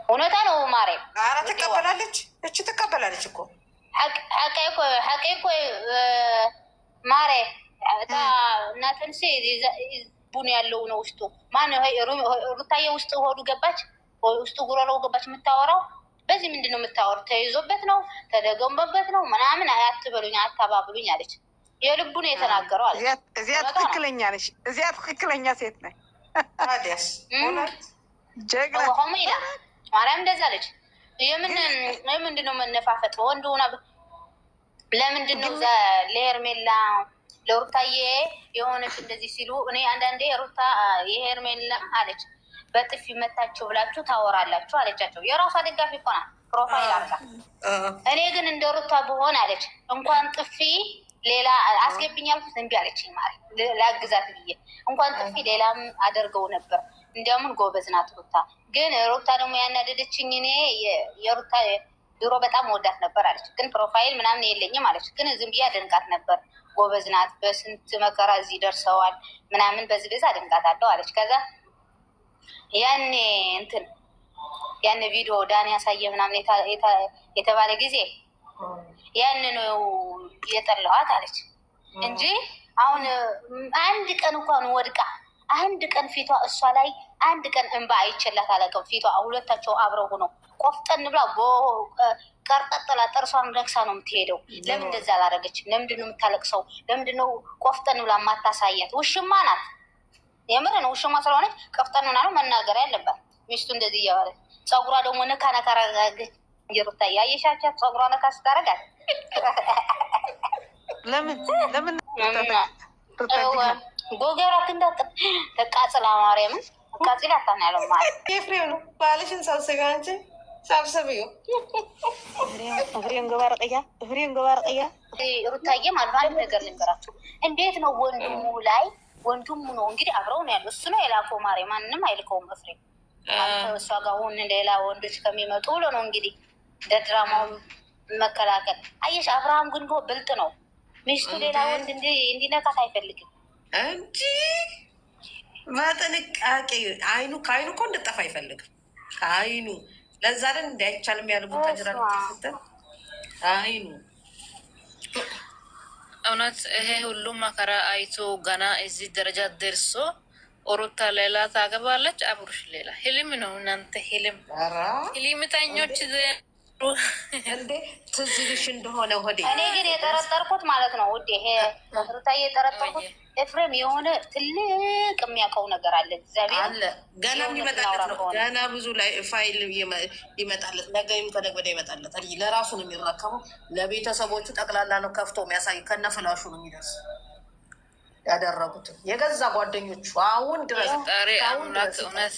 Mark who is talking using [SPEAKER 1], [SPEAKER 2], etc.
[SPEAKER 1] እውነታ ነው ማሬ።
[SPEAKER 2] ኧረ ትቀበላለች፣ እቺ ትቀበላለች እኮ።
[SPEAKER 1] ሓቂ እኮ ማሬ፣ እናተንሲ ቡን ያለው ነው ውስጡ። ማን ሩታዬ ውስጥ ሆዱ ገባች፣ ውስጡ ጉሮሮ ገባች። የምታወራው በዚህ ምንድን ነው የምታወራው? ተይዞበት ነው፣ ተደገሞበት ነው ምናምን አትበሉኝ፣ አታባብሉኝ አለች። የልቡ ነው የተናገረው አለች።
[SPEAKER 3] እዚያ ትክክለኛ ነሽ። እዚያ ትክክለኛ ሴት ነች።
[SPEAKER 2] ታዲያስ እውነት
[SPEAKER 3] ጀግና
[SPEAKER 1] ከምኡ ኢላ ማርያም እንደዛ አለች። የምን የምንድን ነው መነፋፈጥ? ወንድ ሆና ለምንድን ነው እዛ ለሄርሜላ ለሩታዬ የሆነች እንደዚህ ሲሉ፣ እኔ አንዳንዴ ሩታ የሄርሜላ አለች በጥፊ መታቸው ብላችሁ ታወራላችሁ አለቻቸው። የራሷ ደጋፊ እኮ ናት፣ profile አርጋ። እኔ ግን እንደ ሩታ ብሆን አለች እንኳን ጥፊ ሌላ አስገብኝ አልኩት፣ እምቢ አለችኝ። ማለት ላግዛት ብዬ እንኳን ጥፊ ሌላም አደርገው ነበር። እንዲያውም ጎበዝ ናት ሩታ። ግን ሩታ ደግሞ ያናደደችኝ፣ እኔ የሩታ ድሮ በጣም ወዳት ነበር አለች። ግን profile ምናምን የለኝም አለች። ግን ዝም ብዬ አደንቃት ነበር። ጎበዝ ናት፣ በስንት መከራ እዚህ ደርሰዋል ምናምን፣ በዚህ በዛ አደንቃታለሁ አለች። ከዛ ያኔ እንትን ያኔ ቪዲዮ ዳን ያሳየ ምናምን የተባለ ጊዜ ያን ነው የጠላኋት አለች እንጂ አሁን አንድ ቀን እንኳን ወድቃ፣ አንድ ቀን ፊቷ እሷ ላይ አንድ ቀን እንባ አይቼላት አላውቅም። ፊቷ ሁለታቸው አብረው ሆነው ቆፍጠን ብላ ቀርጠጥላ ጥርሷን ነክሳ ነው የምትሄደው። ለምን እንደዛ አላደረገችም? ለምንድን ነው የምታለቅሰው? ለምንድን ነው ቆፍጠን ብላ ማታሳያት? ውሽማ ናት። የምር ነው። ውሽማ ስለሆነች ቆፍጠን ብላ ነው መናገር ያለባት። ሚስቱ እንደዚህ እያዋለች ፀጉሯ ደግሞ ነካ ነካ አረጋገች። ሩታ ያየሻቻት ፀጉሯ ነካ ስታረጋት
[SPEAKER 3] ለምን ለምን
[SPEAKER 1] ጎገሯ ክንዳ ተቃጽላ ማርያምን ተቃጽላ አታና ያለው ማለት
[SPEAKER 2] ኤፍሬም ነው። ባልሽን ሰብስቢ፣ አንቺ ሰብስቢው።
[SPEAKER 3] እፍሬም ገባር ቅያ፣ እፍሬም ገባር ቅያ።
[SPEAKER 1] ሩታዬ ማለት ነው። አንድ ነገር ልንገራችሁ። እንዴት ነው ወንድሙ ላይ፣ ወንድሙ ነው እንግዲህ አብረው ነው ያለው። እሱ ነው የላከው ማሬ፣ ማንንም አይልከውም። ኤፍሬም አንተ እሷ ጋር ሁን ሌላ ወንዶች ከሚመጡ ብሎ ነው እንግዲህ ለድራማው መከላከል። አየሽ፣ አብርሃም ግን እኮ ብልጥ ነው። ሚስቱ ሌላ ወንድ እንዲነካት አይፈልግም።
[SPEAKER 2] እንጂ በጥንቃቄ አይኑ ከአይኑ እኮ እንድጠፋ አይፈልግም ከአይኑ። ለዛ አይደል እንደ አይቻልም ያለ ቡታጅራ ስትል አይኑ።
[SPEAKER 4] እውነት ይሄ ሁሉም መከራ አይቶ ገና እዚህ ደረጃ ደርሶ ሩታ ሌላ ታገባለች፣ አብሩሽ ሌላ። ህልም ነው እናንተ ህልም።
[SPEAKER 2] ኧረ
[SPEAKER 4] ህልምተኞች።
[SPEAKER 2] እንዴ ትዝ ይልሽ እንደሆነ ሆዴ
[SPEAKER 1] እኔ ግን የጠረጠርኩት ማለት ነው ውዴ፣ ይሄ ሩታዬ፣ የጠረጠርኩት ኤፍሬም የሆነ ትልቅ የሚያውቀው ነገር አለ። እግዚአብሔር
[SPEAKER 2] አለ፣ ገና የሚመጣለት ነው። ገና ብዙ ላይ ፋይል ይመጣለት፣ ነገ ከነገ ወዲያ ይመጣለታል። ለራሱ ነው የሚረከበው። ለቤተሰቦቹ ጠቅላላ ነው ከፍቶ የሚያሳይ፣ ከነ ፍላሹ ነው የሚደርስ። ያደረጉትን የገዛ ጓደኞቹ አሁን ድረስ
[SPEAKER 4] ፈጣሪ
[SPEAKER 2] አሁን
[SPEAKER 4] አምላክ
[SPEAKER 2] ድረስ
[SPEAKER 4] እውነት።